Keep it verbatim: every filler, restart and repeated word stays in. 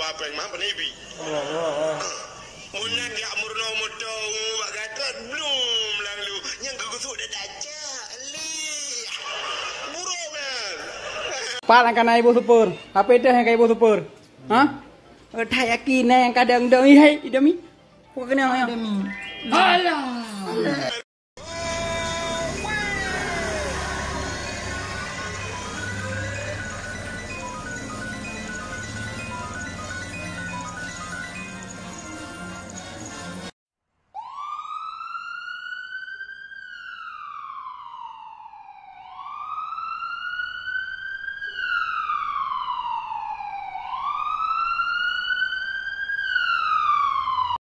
Apa yang mampu Nabi? Mun na jak meurunoe moto bak gatot, blum lang lu. Nyang geugusuk dah dacak, lih. Buruk kan? Pat nyang kana ibu supur. Apa itu nyang ka ibu supur? Ha? That yakin na nyang kadang dong ihai idami. Bukan kena ya. Demi. Alah.